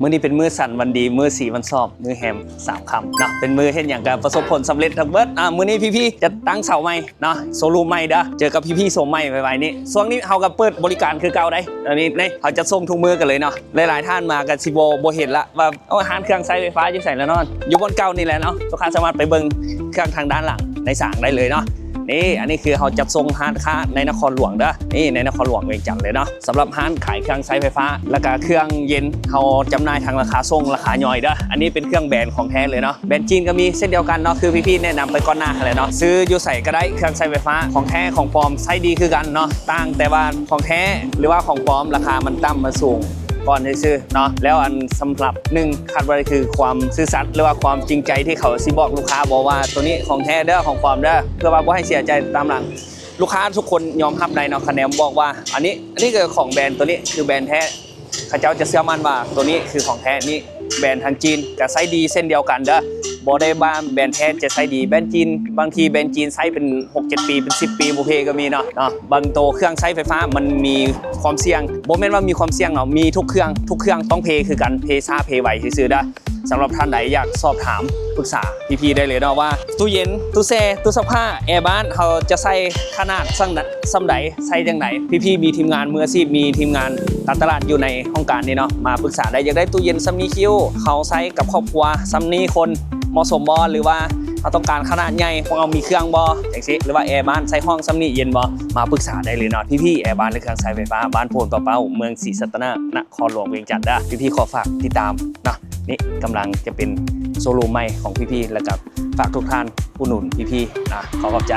ມື້ນີ້ເປັນມື້ສັນວັນດີ ມື້ສີວັນຊອບ ມື້ແຮມສາມຄ່ຳເນາະ ເປັນມື້ເຮັດຫຍັງກໍປະສົບຜົນສຳເລັດທັງເບິດ. ອາ ມື້ນີ້ພີ່ໆຈະຕັ້ງເສົາໃໝ່ເນາະ ໂຊຣູມໃໝ່ເດີ ເຈີກັບພີ່ໆໂຊມໃໝ່ໄວໆນີ້. ຊ່ວງນີ້ເຮົາກໍເປີດບໍລິການຄືເກົ່າໄດ໋ ອັນນີ້ເຮົາຈະສົ່ງທຸກມື້ກັນເລີຍເນາະ. ຫຼາຍໆທ່ານມາກໍຊິບໍ່ ບໍ່ເຫັນລະວ່າ ໂອ້ ຮ້ານເຄື່ອງໃຊ້ໄຟຟ້າຢູ່ໃສລະເນາະ ຢູ່ບ່ອນເກົ່ານີ້ແຫຼະເນາະ. ລູກຄ້າສາມາດໄປເບິ່ງເຄື່ອງທາງດ້ານຫຼັງໃນສາງໄດ້ເລີຍເນາະ. ນີ້ ອັນນີ້ຄືເຮົາຈັດສົ່ງຮ້ານຄ້າໃນນະຄອນຫຼວງເດີ ນີ້ໃນນະຄອນຫຼວງວຽງຈັນເລີຍເນາະ. ສຳລັບຮ້ານຂາຍເຄື່ອງໃຊ້ໄຟຟ້າ ແລ້ວກະເຄື່ອງເຢັນ ເຮົາຈຳໜ່າຍທັງລາຄາສົ່ງ ລາຄາຍ່ອຍເດີ. ອັນນີ້ເປັນເຄື່ອງແບຣນຂອງແທ້ເລີຍເນາະ ແບຣນຈີນກໍມີເຊັ່ນດຽວກັນເນາະ ຄືພີ່ໆແນະນຳໄປກ່ອນໜ້າຫັ້ນແຫຼະເນາະ. ຊື້ຢູ່ໃສກໍໄດ້ ເຄື່ອງໃຊ້ໄຟຟ້າຂອງແທ້ຂອງປອມໃຊ້ດີຄືກັນເນາະ ຕ່າງແຕ່ວ່າຂອງແທ້ ຫຼືວ່າຂອງປອມ ລາຄາມັນຕ່ຳມັນສູງ ກ່ອນຊື່ໆເນາະ. ແລ້ວອັນສຳລັບໜຶ່ງຂາດບໍ່ໄດ້ຄືຄວາມຊື່ສັດ ຫຼືວ່າຄວາມຈິງໃຈທີ່ເຂົາຊິບອກລູກຄ້າບໍວ່າ ໂຕນີ້ຂອງແທ້ເດີ ຂອງປອມເດີ ເພື່ອວ່າບໍ່ໃຫ້ເສຍໃຈຕາມຫຼັງ. ລູກຄ້າທຸກຄົນຍອມຮັບໄດ້ເນາະ ຄະແນນບອກວ່າ ອັນນີ້ ອັນນີ້ຄືຂອງແບຣນ ໂຕນີ້ຄືແບຣນແທ້ ເຂົາເຈົ້າຈະເຊື່ອໝັ້ນວ່າໂຕນີ້ຄືຂອງແທ້. ນີ້ແບຣນທາງຈີນກໍໃຊ້ດີເຊັ່ນດຽວກັນເດີ ບໍ່ໄດ້ວ່າແບຣນແທ້ຈະໃຊ້ດີ ແບຣນຈີນ ບາງທີແບຣນຈີນໃຊ້ເປັນຫົກເຈັດປີ ເປັນສິບປີບໍ່ເພກໍມີເນາະ ເນາະ. ບາງໂຕເຄື່ອງໃຊ້ໄຟຟ້າມັນມີຄວາມສ່ຽງ ບໍ່ແມ່ນວ່າມີຄວາມສ່ຽງເນາະ ມີທຸກເຄື່ອງ ທຸກເຄື່ອງຕ້ອງເພຄືກັນ ເພຊ້າເພໄວຊື່ໆເດີ. ສຳລັບທ່ານໃດຢາກສອບຖາມປຶກສາພີ່ໆໄດ້ເລີຍເນາະວ່າ ຕູ້ເຢັນ ຕູ້ແຊ່ ຕູ້ຊັກຜ້າ ແອບ້ານ ເຮົາຈະໃສ່ຂະໜາດສ່ຳໃດ ສ່ຳໃດ ໃສ່ຈັ່ງໃດ. ພີ່ໆມີທີມງານມືອາຊີບ ມີທີມງານການຕະຫຼາດຢູ່ໃນຫ້ອງການນີ້ເນາະ ມາປຶກສາໄດ້. ຢາກໄດ້ຕູ້ເຢັນສ່ຳນີ້ຄິວ ເຮົາໃຊ້ກັບຄອບຄົວສ່ຳນີ້ຄົນ ເໝາະສົມບໍ່ ຫຼືວ່າເຮົາຕ້ອງການຂະໜາດໃຫຍ່ ພວກເຮົາມີເຄື່ອງບໍ່ ຈັ່ງຊີ້ ຫຼືວ່າແອບ້ານໃສ່ຫ້ອງສ່ຳນີ້ເຢັນບໍ່ ມາປຶກສາໄດ້ເລີຍເນາະ. ພີ່ໆແອບ້ານ ແລະ ເຄື່ອງໃຊ້ໄຟຟ້າ ບ້ານໂພນປາເປົ້າ ເມືອງສີສັດຕະນາກ ນະຄອນຫຼວງວຽງຈັນເດີ ພີ່ໆຂໍຝາກຕິດຕາມເນາະ. ນີ້ກຳລັງຈະເປັນໂຊຣູມໃໝ່ຂອງພີ່ໆ ແລ້ວກໍຝາກທຸກທ່ານອຸດໜູນພີ່ໆນະ ຂໍຂອບໃຈ.